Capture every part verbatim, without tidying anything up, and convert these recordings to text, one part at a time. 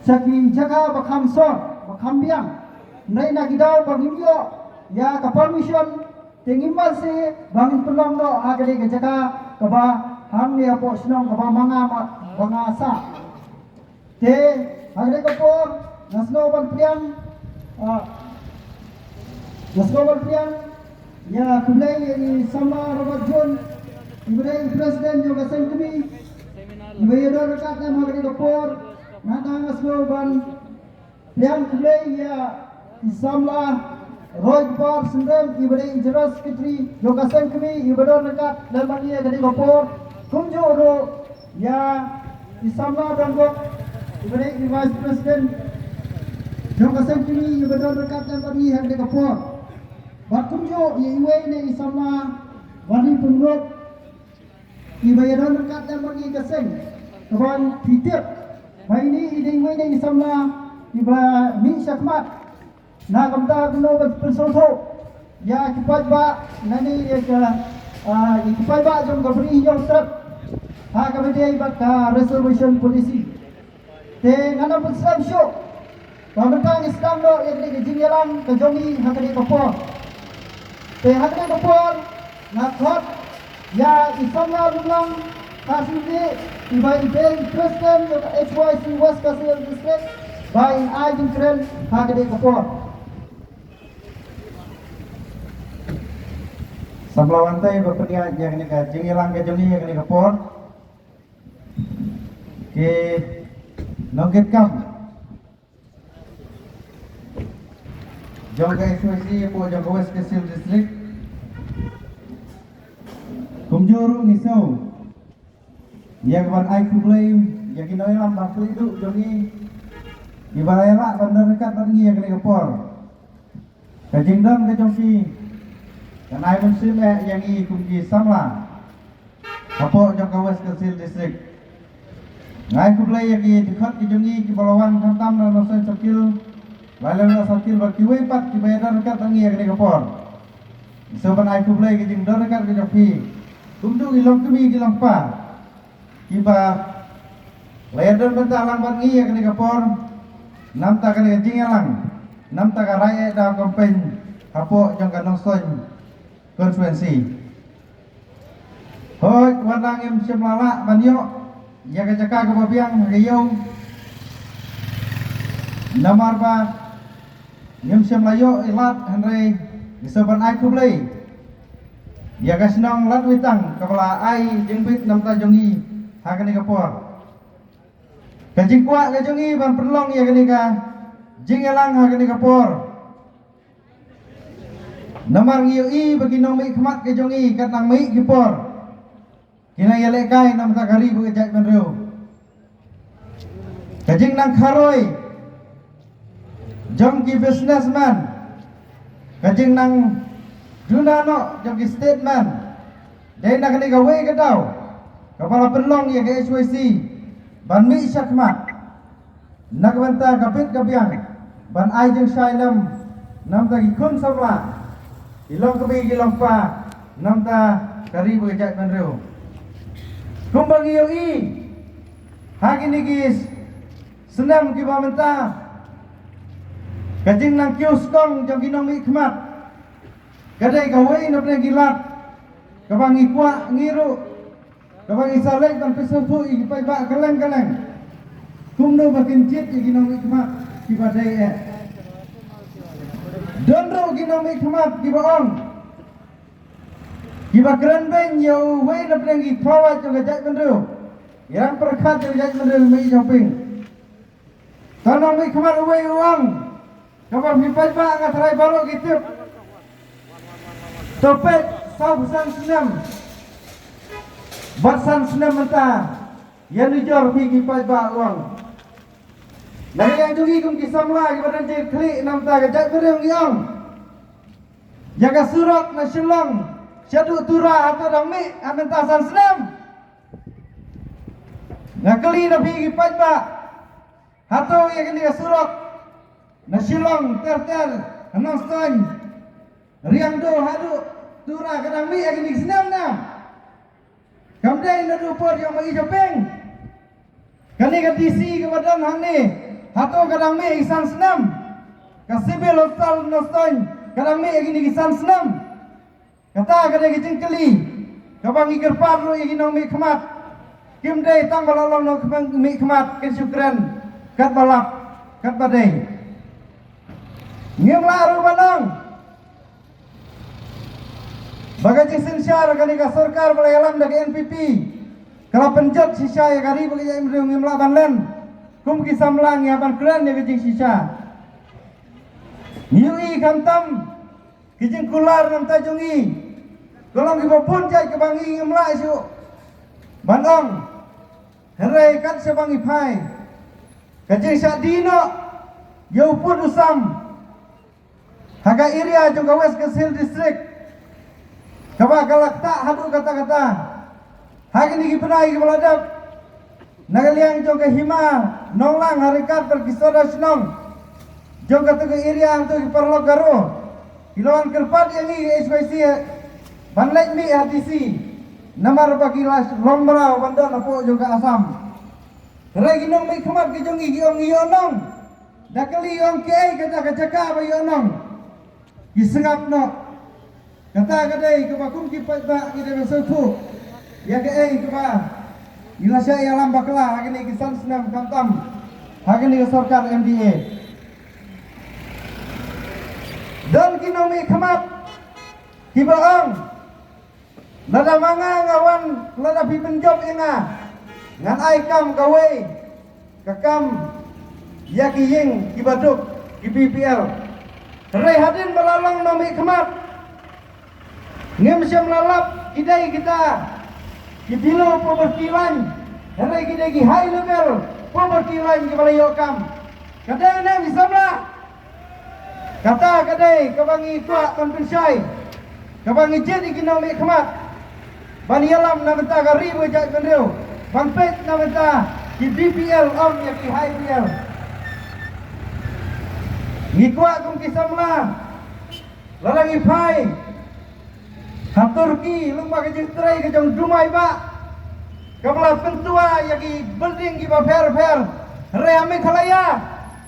sha ki jaka ba kham sor, ba kham biang. Hynrei na ki daw ba ngim ïoh ïa ka permission, te ngim banse ba ngin pynlong noh ha kane ka jaka kaba hangne hapoh shnong kaba ma nga ma, ba nga sah. Te ha kane ka por nga sngewbha ban pdiang, ah, nga sngewbha ban pdiang ïa khublei ïa i samla Robert John, iba dei i president jong ka seng kmie, iba ïadon ryngkat lem ha kane ka por. Nangta nga sngewbha ban pdiang khublei ïa i samla Roy Kpar Syndrem, iba dei i general secretary jong ka seng kmie, iba don ryngkat lem bad ngi ha kane ka por. Kumjuh ruh ïa i samla Donbok, iba dei i vice president jong ka seng kmie, iba don ryngkat lem bad ngi ha kane ka por. Bad kumjuh ïa iwei na i samla Mari Pyngrope, iba ïadon ryngkat lem bad ngi ka seng, kaban phi tip ba ine i dei iwei na i samla iba mih shakhmat na ka bynta kumno ban pynsngewthuh ïa ki paidbah, lane ïa ka, ah, ïa ki paidbah jong ka Bri Hynñiewtrep ha kaba ïadei bad ka reservation policy. Te ngan ym pynslem shuh ba mynta ngi sdang noh ïa kane ka jingïalang ka jong ngi ha kane ka por. Te ha kane ka por nga khot ïa i samla Lunglang Kharsyiemlieh, iba i dei i president jong ka H Y C West Khasi Hills District, ba in ai jingkren ha kane ka por. Samla Wantei, ba pynïaid ïa kane ka jingïalang ka jong ngi ha kane ka por. Ki nongkitkam jong ka H Y C hapoh jong ka West Khasi Hills District. Kumjuh ruh ngi sngew ïa kaban ai khublei ïa ki nongïalam ba khlem duh jong ngi, kiba la ïalah ban don ryngkat bad ngi ha kane ka por. Ka jingdon ka jong ki kan ai mynsiem eh ïa ngi kum ki samla hapoh jong ka West Khasi Hills District. Nga ai khublei ïa ki dkhot ki jong ngi kiba la wan khamtam na Nongstoiñ Circle, Lailyndet Circle bad kiwei pat kiba ïadon ryngkat bad ngi ha kane ka por. Ngi sngewbha ban ai khublei ka jingdon ryngkat ka jong phi. Kumjuh ki longkmie ki longkpa kiba la ïadon bynta lang bad ngi ha kane ka por, namta kane ka jingïalang, namta ka rai eh da campaign hapoh jong ka Nongstoiñ constituency. Hooid, wat la ngim shym la lah ban ïoh ïa ka jaka kaba biang ha ka ïew, namar ba ngim shym la ïoh i lad, hynrei ngi sngewbha ban ai khublei ïa ka shnong Ladwitang kaba la ai jingbit namta jong ngi ha kane ka por. Ka jingkwah ka jong ngi ban pynlong ïa kane ka jingïalang ha kane ka por. Namar ngi ïohi ba ki nongmihkhmat ka jong ngi kat nang mih ki por, ki nang ïalehkai namta ka ri bad ka jaitbynriew. Ka jingnang kharoi jong ki businessman, ka jingnang duna noh jong ki statesman, dei na kane kawei ka daw kaba la pynlong ïa ka H Y C ban mih shakhmat na ka bynta ka bit ka biang ban ai jingshai lem namta ki khun samla, ki longkmie ki longkpa, namta ka ri bad ka jaitbynriew. Kumba ngi ïohi ha kine ki snem kiba mynta, ka jingnang kiew skong jong ki nongmihkhmat ka dei kawei na pdeng ki lad kaba ngi kwah ngi ruh, kaba ngi sa leit ban pynsngewthuh ïa ki paidbah kylleng kylleng kumno ba kin jied ïa ki nongmihkhmat kiba dei eh. Don ruh ki nongmihkhmat kiba ong, kiba kren beiñ ïa uwei na pdeng ki paidbah jong ka jaitbynriew, ïa ki rangbah pyrkhat jong ka jaitbynriew, mei jong ping. Ka nongmihkhmat uwei u ong, kaba phi paidbah nga tharai baroh ki tip, to peit saw san snem bad san snem mynta, ïa nujor phi ki paidbah, u ong. Na ka liang jong ngi kum ki samla kiba don jingkhlieh namta ka jaitbynriew, ngi ong, ïa ka surok na Shillong shaduh Tura hato dang mih ha mynta san snem? Nga kylli na phi ki paidbah, hato ïa kane ka surok na Shillong ter ter, ha Nongstoiñ, Riangdo haduh Tura ka dang mih ha kine ki snem ne em? Kam dei naduh por jong ma i Joping. Kane ka D C kaba don hangne, Hato ka dang mih ïa ki san snem? Ka Civil Hospital Nongstoiñ ka dang mih ïa kine ki san snem? Kata ka dei ka jingkylli kaba ngi kyrpad ruh ïa ki nongmihkhmat. Kim dei tang ba la long nongmihkhmat, kin shu kren katba lap katba dei. Ngim lah ruh ban ong ba ka jingsynshar kane ka sorkar ba la ïalam da ka N P P ka la pynjot shisha ïa ka ri bad ka jaitbynriew, ngim lah ban len. Kum ki samla ngi hap ban kren ïa ka jingshisha. Ngi ïohi khamtam ki jingkular na bynta jong ngi, ka long kiba bun jait kaba ngi ngim lah shuh ban ong. Hynrei kat shaba ngi phai, ka jingshah die noh ïa u pud u sam ha ka area jong ka West Khasi Hills District, kaba ka la ktah haduh katta katta ha kine ki bnai kiba la dep, na ka liang jong ka hima Nonglang ha ryngkat bad ki sordar shnong jong kata ka area, hangto ki paralok Garo ki la wan kyrpad ïa ngi ka H Y C ban leit mih ha D C, namar ba ki la long mraw ban don hapoh jong ka Assam. Hynrei ki nongmihkhmat ki jong ngi ki ong ngi ïoh nong. Da kylli ong kaei kata ka jaka ba ïoh nong, ki sngap noh. Kata ka dei kaba kum ki paidbah ngi dei ban sngewthuh ïa kaei kaba ngi la shah ïalam bakla ha kine ki san snem khamtam ha kane ka sorkar M D A. Don ki nongmihkhmat kiba ong, lada ma nga nga wan, lada phi pynjop ïa nga, ngan ai kam kawei ka kam ïa ki ïing kiba duk, ki B P L. Hynrei hadien ba la long nongmihkhmat, ngim shym la lap ki dei kita ki below poverty line, hynrei ki dei ki high level poverty line kiba la ïoh kam. Ka dei ne em ki samla? Kata ka dei kaba ngi kwah ban pynshai, kaba ngi jied ïa ki nongmihkhmat ban ïalam na bynta ka ri bad ka jaitbynriew, ban peit na bynta ki B P L ym ïa ki high P L. Ngi kwah kum ki samla, lada ngi phai ha Turkey lyngba ka jingtrei ka jong u jumai bah, kaba la pyntua ïa ki building kiba pher pher. Hynrei ha Meghalaya,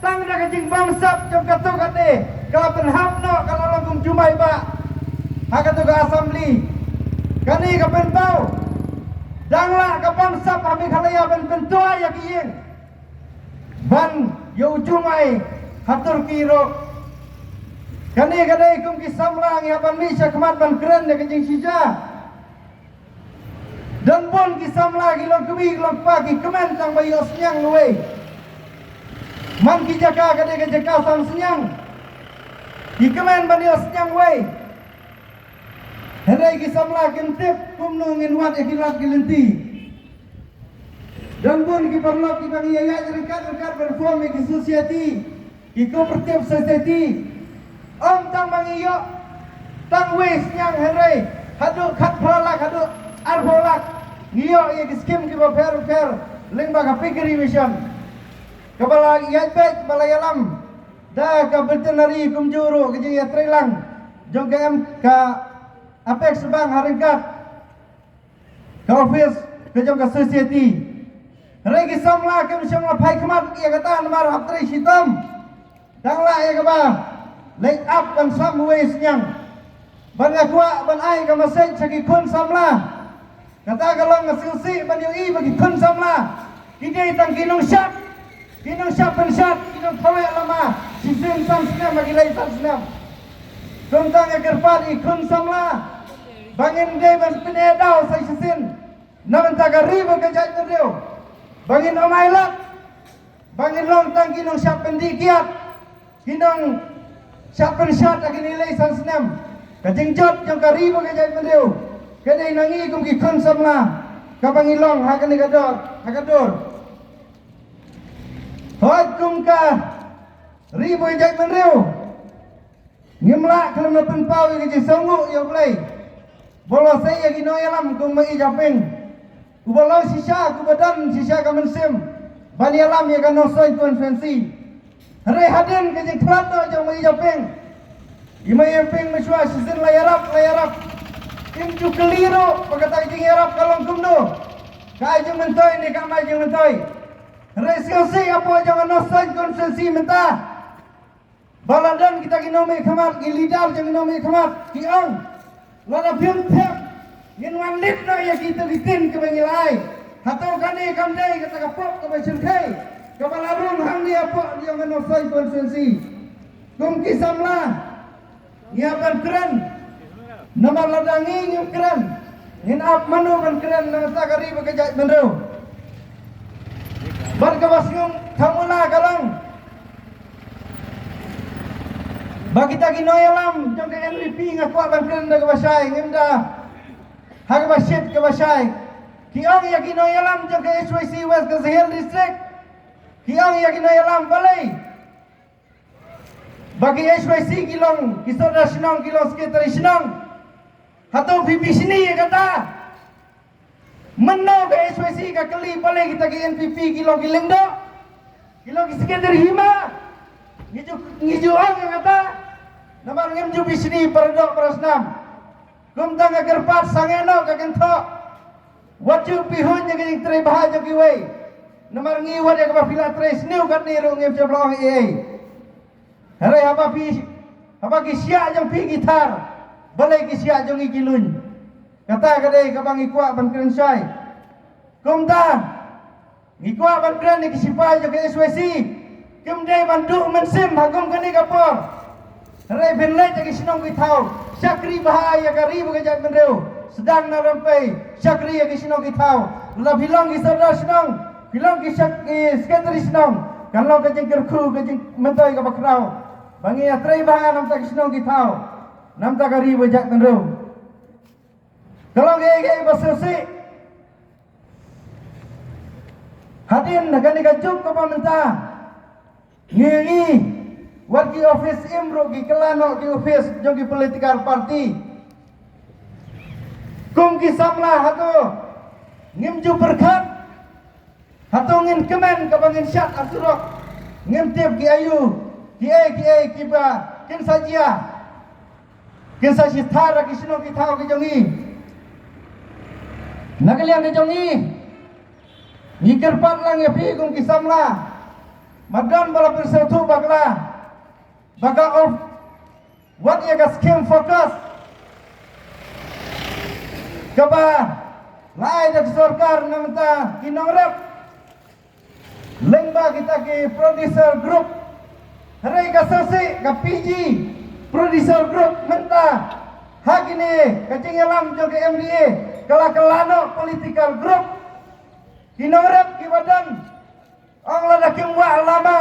tang da ka jingbamsap jong kato kane, ka la pynhap noh, ka la long kum u jumai bah ha kato ka assembly. Kane ka pynpaw, dang lah ka bamsap ha Meghalaya ban pyntua ïa ki ïing ban ïa u jumai ha Turkey ruh. Kane ka dei kum ki samla ngi hap ban mih shakhmat ban kren ïa ka jingshisha. Don bun ki samla ki long kmie ki long kpa, ki kmen tang ba ïohsngiang uwei. Man ki jaka ka dei ka jaka samsngiang, ki kmen ban ïohsngiang uwei. Hynrei ki samla kim tip kumno ngin wad ïa ki lad ki lynti. Don bun ki paralok kiba ngi ïaid ryngkat ryngkat ban form ïa ki society, ki cooperative society. Ym tang ba ngi ïoh tang wei sniang, hynrei haduh khatphra lak, haduh arphew lak ngi ïoh ïa ki skim kiba pher pher lyngba ka Piggery Mission, kaba la ïaid beit, ba la ïalam da ka veterinary, kumjuh ruh ka jingïatreilang jong ka em ka Apex Bank ha ryngkat ka office ka jong ka society. Hynrei ki samla kim shym la phai khmat ïa kata namar hap trei shitom. Dang lah ïa kaba leit ap ban sam uwei sniang. Bad nga kwah ban ai ka message sha ki khun samla. Kata ka long, nga sngewsih ban ïohi ba ki khun samla ki dei tang ki nongshad, ki nongshad pynshad, ki nongthaw lama shisien san snem, ba ki leit san snem. Kumta nga kyrpad ïa ki khun samla ba ngin dei ban pynïadaw sa shisien na bynta ka ri bad ka jaitbynriew, ba ngin ym ailad ba ngin long tang ki nongshad pyndih kiad, ki nongshad pynshad ha kine lei san snem. Ka jingjot jong ka ri bad ka jaitbynriew ka dei na ngi kum ki khun samla, kaba ngi long ha kane ka dor, ha ka dur. Hooid, kum ka ri bad ka jaitbynriew, ngim lah khlem da pynpaw ïa ka jingsngewnguh ïa U Blei, ba la sei ïa ki nongïalam kum u Ïa Japing, uba long shisha, uba don shisha ka mynsiem ban ïalam ïa ka Nongstoiñ constituency. Hynrei hadien ka jingkhlad noh jong u Ïa Japing, i u Ïa Japing mynshuwa shisien la ïarap, la ïarap. Im ju kylli ruh ba kata ka jingïarap ka long kumno, ka ai jingmyntoi ne kam ai jingmyntoi. Hynrei sngewsih, hapoh jong ka Nongstoiñ constituency Si mynta ba la don kita ki nongmihkhmat, ki leader jong ki nongmihkhmat ki ong, lada phim thep ngin wan leit noh ïa kito ki ktien kiba ngi la ai. Hato kane kam dei kata ka pop kaba shyrkhei kaba la rung hangne hapoh ïa ka Nongstoiñ constituency? Kum ki samla ngi hap ban kren. Namar lada ngi ngim kren, ngin ap mano ban kren na kata ka ri bad ka jaitbynriew? Bad kaba sngewthuh mula ka long ba kita ki nongïalam jong ka N P P, nga kwah ban kren da kaba shai, ngim da ha kaba shit kaba shai. Ki ong ïa ki nongïalam jong ka H Y C West Khasi Hills District, ki ong ïa ki nongïalam, balei ba ki H Y C ki long ki sordar shnong, ki long secretary shnong? Hato phi bishni ïa kata? Mynno ka H Y C ka kylli, balei kita ki N P P ki long ki lyngdoh, ki long ki secretary hima? Ngi ju, ngi ju ong ïa kata. Namar ngim ju bishni para doh para snam. Kumta nga kyrpad, sangeh noh ka kynthoh. Wat ju pynhun ïa ka jingtrei bha jong kiwei. Namar ngi wat ïa kaba phi la trei sniew katne ruh ngim shym la ong ei ei. Hynrei haba phi, haba ki shiah jong phi ki thar, balei ki shiah jong ngi ki luin? Kata ka dei kaba ngi kwah ban kren shai. Kumta ngi kwah ban kren ïa ki sipai jong ka H Y C, kim dei ban duh mynsiem ha kum kane ka por. Hynrei phin leit ïa ki shnong ki thaw, shakri bha ïa ka ri bad ka jaitbynriew. Sdang na Rympei, shakri ïa ki shnong ki thaw. Lada phi long ki sordar shnong, phi long ki shak-, ki secretary shnong, kan long ka jingkyrkhu, ka jingmyntoi kaba khraw ba ngi ïatrei bha namta ki shnong ki thaw, namta ka ri bad ka jaitbynriew. Ka long kaei kaei ba sngewsih. Hadien kane ka juk kaba mynta, ngi ïohi wat ki office im ruh ki kylla noh ki office jong ki political party. Kum ki samla hato ngim ju pyrkhat? Hato ngin kmen kaba ngin shad ha surok? Ngim tip ki aïu, kiei kiei kiba kin sa jia, kin sa shithar ha ki shnong ki thaw ki jong ngi. Na ka liang ka jong ngi, ngi kyrpad lang ïa phi kum ki samla, madan ba la pynsngewthuh bakla ba ka of wat ïa ka scheme FOCUS kaba la ai da ka sorkar na mynta ki nongrep lyngba kita ki producer group. Hynrei ka sngewsih, ka P G producer group mynta ha kine ka jingïalam jong ka M D A ka la kylla noh political group. Ki nongrep kiba don, ong lada kim wah lama,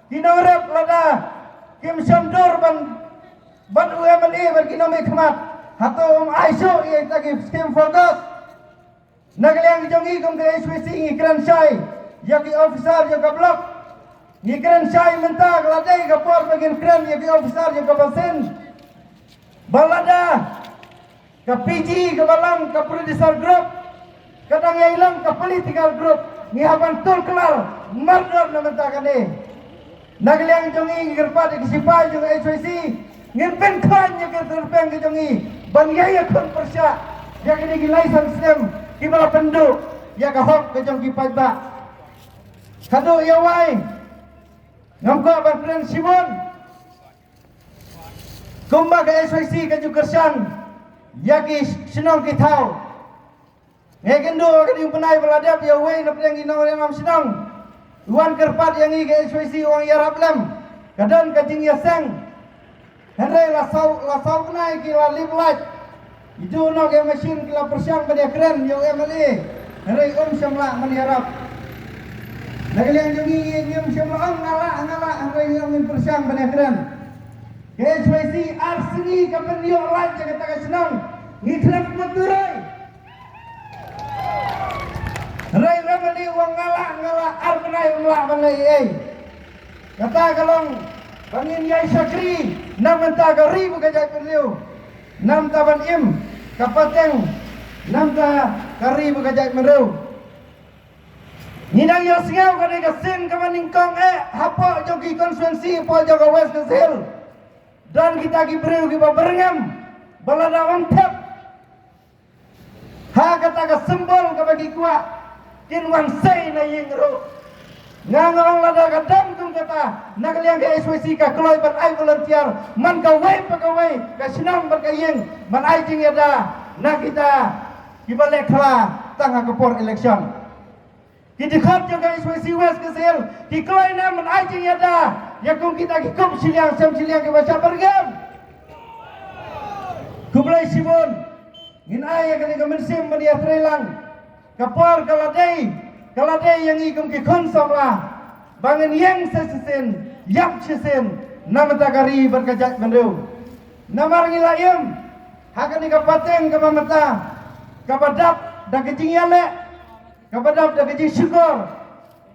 ki nongrep lada kim shon dur ban, ban u M L A bad ki nongmihkhmat, hato um ai shuh ïa kita ki scheme FOCUS? Na ka liang jong ngi kum ka H Y C ngi kren shai ïa ki officer jong ka block. Ngi kren shai mynta, ka la dei ka por ba ngin kren ïa ki officer jong ka basin. Ba lada ka P G kaba long ka producer group ka dang ïai long ka political group, ngi hap ban tur kylla mardor na mynta kane. Na ka liang jong ngi ngi kyrpad ïa ki sipai jong ka H Y C, ngin pynkhlan ïa ka tyrpeng ka jong ngi ban ïai ïakhun pyrshah ïa kine ki lai san snem kiba la pynduh ïa ka hok ka jong ki paidbah. Haduh ïa wai ngam kwah ban kren shibun. Kumba ka H Y C ka ju kyrshan ïa ki shnong ki thaw, nga kynduh ka dei u bnai ba la dep ïa uwei na pdeng ki nongïalam shnong u wan kyrpad ïa ngi ka H Y C, u ong ïarap lem, ka don ka jingïaseng. Hynrei la saw, la saw bnai ki la lip light. Ïa tu noh ka machine ki la pyrshang ban ïakren ïa u M L A. Hynrei um shym lah ban ïarap. Na ka liang jong ngi, ngi um shym lah ong nga lah, nga lah, hynrei ngi ong ngin pyrshang ban ïakren. Ka H Y C ar sngi ka pynïoh light ïa kata ka shnong, ngi khlem pynturoi. Hynrei u M L A u ong nga lah, nga lah, ar bnai um lah ban leh ei ei. Kata ka long ba ngin ïai shakri na bynta ka ri bad ka jaitbynriew, na bynta ban im ka pateng na bynta ka ri bad ka jaitbynriew. Ngi dang ïohsngew ka dei ka sien kaba nyngkong eh hapoh jong ki constituency, hapoh jong ka West Khasi Hills. Don kita ki briew kiba byrngem ba lada ym thep ha kata ka symbol kaba ki kwah, kin wan sei na ïing ruh. Nga nga ong lada ka dang kum kata Na ka liang ka H Y C ka kloi ban ai volunteer man kawei pa kawei ka shnong bad ka ïing ban ai jingïada na kita kiba leh khla tang ha ka por election. Ki dkhot jong ka H Y C West Khasi Hills ki kloi ne em ban ai jingïada ïa kum kita ki kup shiliang sem shiliang kiba shah byrngem? Khublei shibun. Ngin ai ïa kane ka mynsiem ban ïatreilang. Ka por ka la dei, ka la dei ïa ngi kum ki khun samla ba ngin ïeng sa shisien, ïap shisien na bynta ka ri bad ka jaitbynriew. Namar ngi la im ha kane ka pateng kaba mynta, kaba dap da ka jingïaleh, kaba dap da ka jingshukor,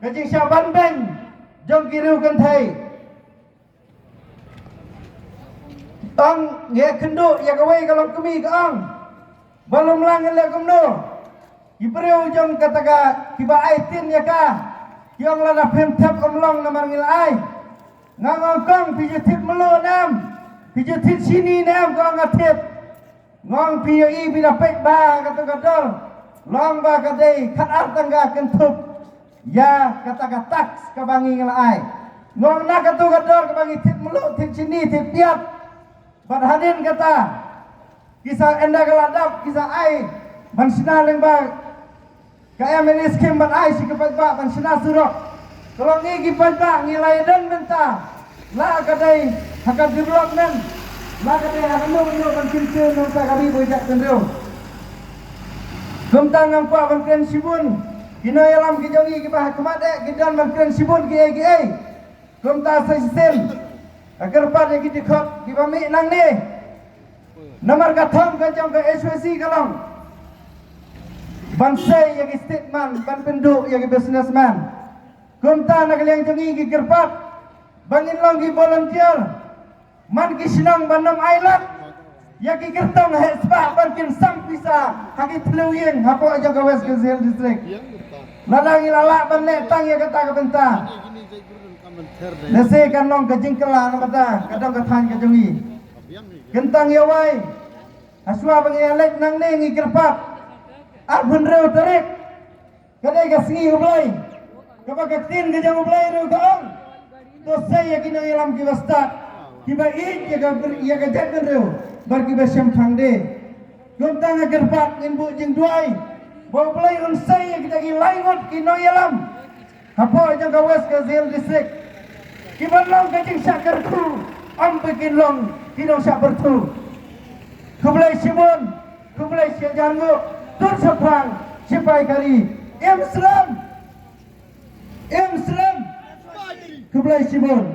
ka jingshah ban beiñ jong ki riew kynthei. Ong ngi kynduh ïa kawei ka longkmie ka ong, ba lum lang ngi leh kumno? Ki briew jong kata ka kiba ai tin ïa ka ki ong, lada phim thep ym long namar ngi la ai. Nga ong, kong, phi ju thied mluh ne em? Phi ju thied shini ne em? Ka ong, nga thied. Nga ong, phi ïohi, phi da peit ba katu ka dor, long ba ka dei khatar tyngka kynthup ïa kata ka tax kaba ngi la ai. Nga ong, na katu ka dor kaba ngi thied mluh, thied shini, thied piat, bad hadien kata ki sa, ynda ka la dap, ki sa ai ban shna lyngba ka M L A scheme ban ai sha ki paidbah ban shna surok. Ka long ngi ki paidbah ngi la ïadon bynta, la ka dei ha ka development, la ka dei ha kano kano ban kyntiew na ka ri bad ka jaitbynriew. Kumta ngam kwah ban kren shibun. Ki nongïalam ki jong ngi kiba ha khmat eh ki don ban kren shibun kiei kiei. Kumta sa shisien nga kyrpad ïa ki dkhot kiba mih nangne. Namar ka thong ka jong ka H Y C ka long ban sei ïa ki statement, ban pynduh ïa ki businessman. Kumta na ka liang jong ngi ki kyrpad ba ngin long ki volunteer man ki shnong ban ym ai lad ïa ki kyrtong heh spah ban kin sam pisa ha ki thliew ïing hapoh jong ka West Khasi Hills District. Lada ngi la lah ban leh tang ïa kata ka bynta, lehse kan long ka jingkylla na bynta ka dong ka thaiñ ka jong ngi. Kyntang ïa wai, hashwa ba ngi ïaleit nangne ngi kyrpad, arphew hynriew tarik ka dei ka sngi U Blei, kaba ka ktien ka jong U Blei ruh ka ong, to sei ïa ki nongïalam kiba stad, kiba ïeit ïa ka, ïa ka jaitbynriew bad kiba shemphang de. Kumta nga kyrpad ngin buh jingduwai ba U Blei un sei ïa kita ki lai ngut ki nongïalam hapoh jong ka West Khasi Hills District, kiban long ka jingshah kyrkhu, ym ba kin long ki nongshah pyrthuh. Khublei shibun, khublei shihajar nguh. Tun shaphrang shipai ka ri. Im slem. Im slem. Khublei shibun.